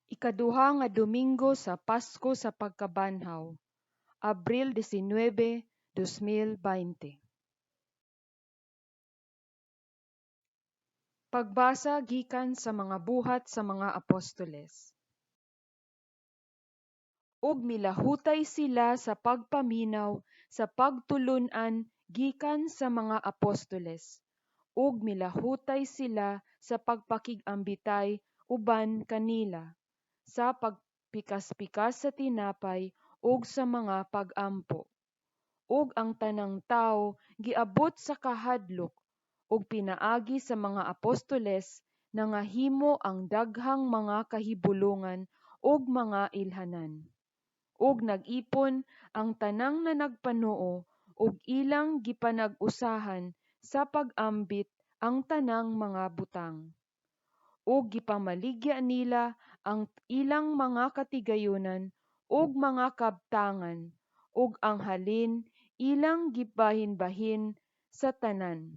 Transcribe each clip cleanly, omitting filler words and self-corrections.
Ikaduha nga Domingo sa Pasko sa Pagkabanhaw, Abril 19, 2020. Pagbasa gikan sa mga Buhat sa mga Apostoles. Ug milahutay sila sa pagpaminaw sa pagtulun-an gikan sa mga apostoles, ug milahutay sila sa pagpakig-ambitay uban kanila, sa pagpikas-pikas sa tinapay ug sa mga pag-ampo. Ug ang tanang tawo giabot sa kahadlok, ug pinaagi sa mga apostoles nangahimo ang daghang mga kahibulongan ug mga ilhanan. Ug nag-ipon ang tanang nanagpanuo ug ilang gipanag-usahan sa pag-ambit ang tanang mga butang. Ug gipamaligya nila ang ilang mga katigayunan ug mga kabtangan, ug ang halin ilang gibahinbahin sa tanan,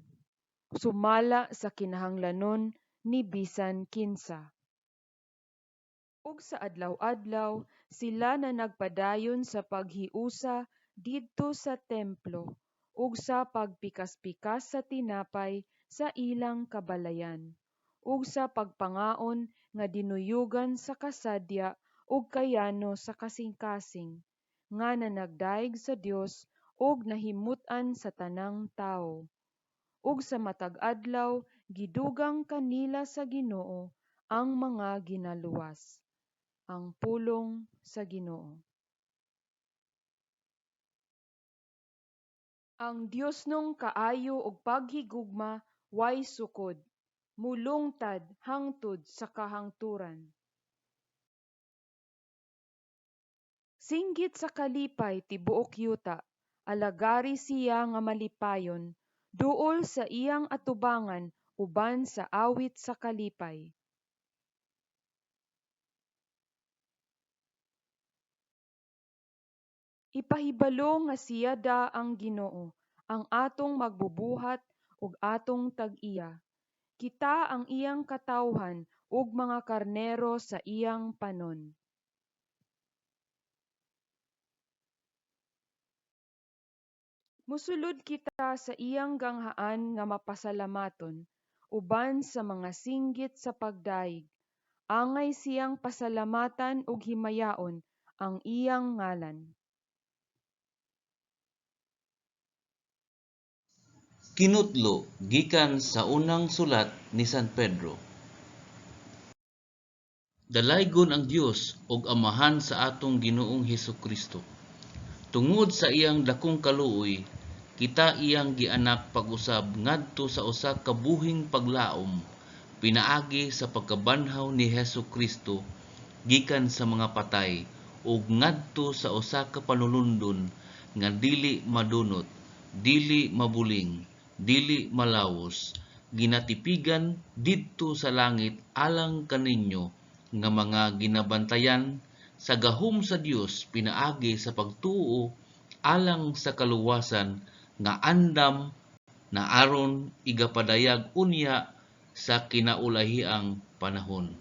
sumala sa kinahanglanon ni bisan kinsa. Ug sa adlaw-adlaw sila nanagpadayon sa paghiusa didto sa templo ug sa pagpikas-pikas sa tinapay sa ilang kabalayan, ug sa pagpangaon nga dinuyugan sa kasadya ug kayano sa kasing-kasing, nga nanagdayeg sa Dios ug nahimut-an sa tanang tawo. Ug sa matag adlaw gidugang kanila sa Ginoo ang mga ginaluwas. Ang pulong sa Ginoo. Ang Diosnong kaayo ug paghigugma way sukod, mulungtad hangtod sa kahangturan. Singgit sa kalipay tibuok yuta, alagari siya nga malipayon, duol sa iyang atubangan uban sa awit sa kalipay. Ipahibalo nga siya da ang Ginoo, ang atong magbubuhat ug atong tag-iya. Kita ang iyang katawhan ug mga karnero sa iyang panon. Mosulod kita sa iyang ganghaan nga mapasalamaton, uban sa mga singgit sa pagdayeg. Angay siyang pasalamatan ug himayaon ang iyang ngalan. Kinutlo gikan sa unang sulat ni San Pedro. Dalaygon ang Dios ug Amahan sa atong Ginoong Hesukristo. Tungod sa iyang dakong kaluoy, kita iyang gianak pag-usab ngadto sa usa ka buhing paglaom pinaagi sa pagkabanhaw ni Hesukristo gikan sa mga patay ug ngadto sa usa ka panulondon nga dili madunot, dili mabuling, dili malawos, ginatipigan didto sa langit alang kaninyo nga mga ginabantayan sa gahom sa Dios pinaagi sa pagtuo alang sa kaluwasan nga andam na aron igapadayag unya sa kinaulahiang panahon.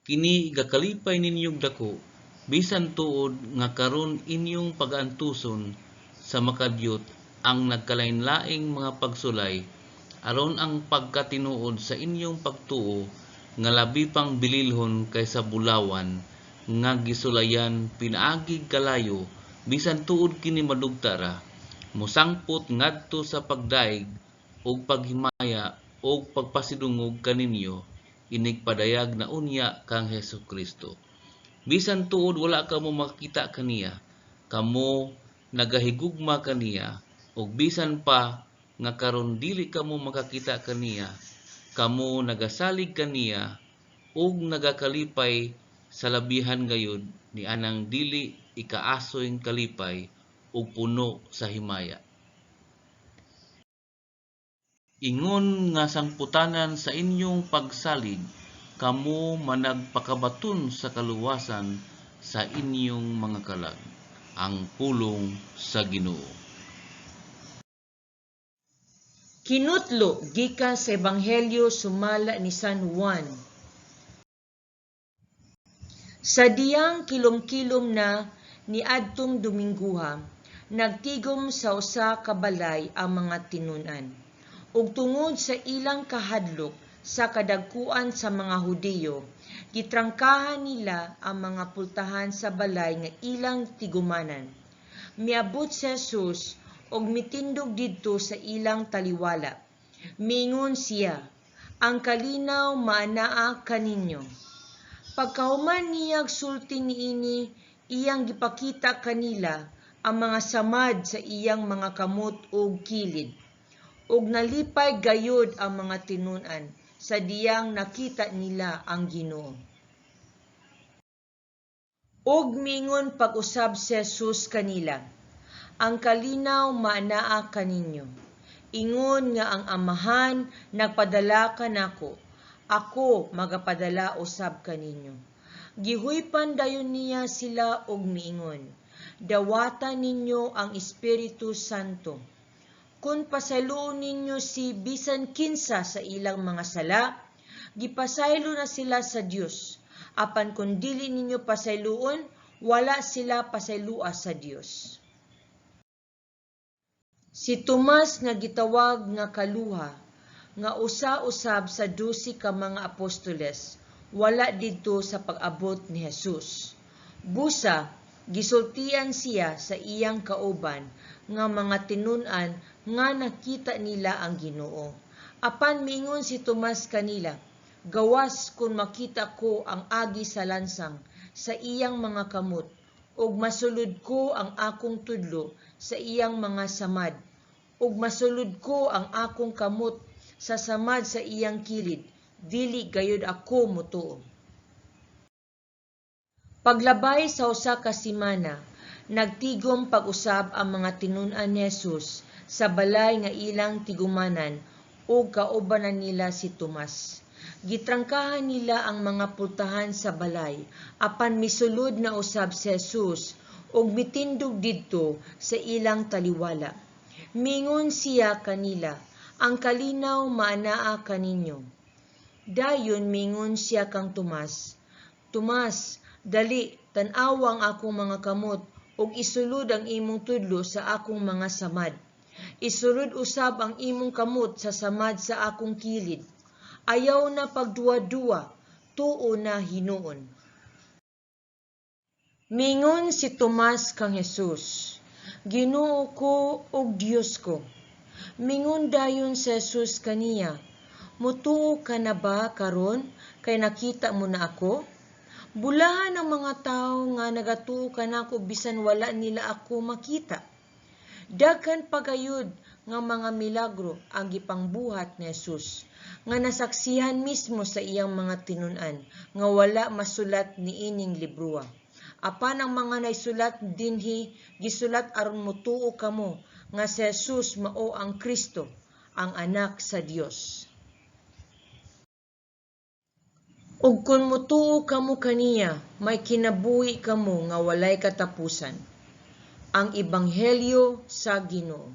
Kini igakalipay ninyog dako, bisan tuod nga karon inyong pagaantuson sa makadyot ang nagkalainlaing mga pagsulay, aron ang pagkatinuod sa inyong pagtuo nga labi pang bililhon kaysa bulawan nga gisulayan pinaagig kalayo, bisan tuod kini madugta ra, mosangpot ngadto sa pagdayeg ug paghimaya ug pagpasidungog kaninyo inig padayag na unya kang Hesukristo. Bisan tuod wala kamo makakita kaniya, kamo nagahigugma kaniya, ug bisan pa nga karon dili kamo makakita kaniya, kamo nagasalig kaniya ug nagakalipay sa labihan gayud nianang dili ikaasoy kalipay ug puno sa himaya. Ingon nga sangputanan sa inyong pagsalig, kamo managpakabaton sa kaluwasan sa inyong mga kalag. Ang pulong sa Ginoo. Kinutlo gikan sa Ebanghelyo sumala ni San Juan. Sa diyang kilom-kilom na niadtong Domingoha, nagtigom sa usa ka balay ang mga tinun-an. Ug tungod sa ilang kahadlok sa kadagkuan sa mga Hudiyo, gitrangkahan nila ang mga pultahan sa balay nga ilang tigumanan. Miabot si Jesus ug mitindog didto sa ilang taliwala. Miingon siya, "Ang kalinaw maanaa kaninyo." Pagkahuman niyag sulti niini, iyang gipakita kanila ang mga samad sa iyang mga kamot ug kilid. Ug nalipay gayud ang mga tinun-an sa diyang nakita nila ang Ginoo. Ug miingon pag-usab si Jesus kanila, "Ang kalinaw maanaa kaninyo. Ingon nga ang Amahan nagpadala kanako, ako magapadala usab kaninyo." Gihuypan dayon niya sila og miingon, "Dawata ninyo ang Espiritu Santo. Kun pasayloon ninyo si bisan kinsa sa ilang mga sala, gipasaylo na sila sa Dios. Apan kun dili ninyo pasayloon, wala sila pasayloa sa Dios." Si Tomas nga gitawag nga Kaluha, nga usa usab sa 12 ka mga apostoles, wala didto sa pag-abot ni Jesus. Busa, gisultian siya sa iyang kauban nga mga tinun-an nga nakita nila ang Ginoo. Apan miingon si Tomas kanila, "Gawas kon makita ko ang agi sa lansang sa iyang mga kamot, ug masulod ko ang akong tudlo sa iyang mga samad, ug masulod ko ang akong kamot sa samad sa iyang kilid, dili gayud ako motuo." Paglabay sa usa ka semana, nagtigom pag-usab ang mga tinun-an ni Jesus sa balay nga ilang tigumanan ug kauban na nila si Tomas. Gitrangkahan nila ang mga pultahan sa balay, apan misulod na usab si Jesus ug mitindog didto sa ilang taliwala. Miingon siya kanila, "Ang kalinaw maanaa kaninyo." Dayon miingon siya kang Tomas, "Tomas, dali, tan-awa ang akong mga kamot ug isulod ang imong tudlo sa akong mga samad. Isulod usab ang imong kamot sa samad sa akong kilid. Ayaw na pagduwa-duwa, tuo na hinuon." Miingon si Tomas kang Jesus, "Ginoo ko ug Dios ko." Miingon dayon si Jesus kaniya, "Mutuo ka na ba karon kay nakita mo na ako? Bulahan ang mga tawo nga nagatuo kanako bisan wala nila ako makita." Daghan pa gayud nga mga milagro ang gipangbuhat ni Jesus nga nasaksihan mismo sa iyang mga tinun-an nga wala masulat niining libroa. Apan ang mga naisulat dinhi gisulat aron motuo kamo nga si Jesus mao ang Kristo, ang Anak sa Dios. Ug kun motuo kamo kaniya, may kinabuhi kamo nga walay katapusan. Ang Ebanghelyo sa Ginoo.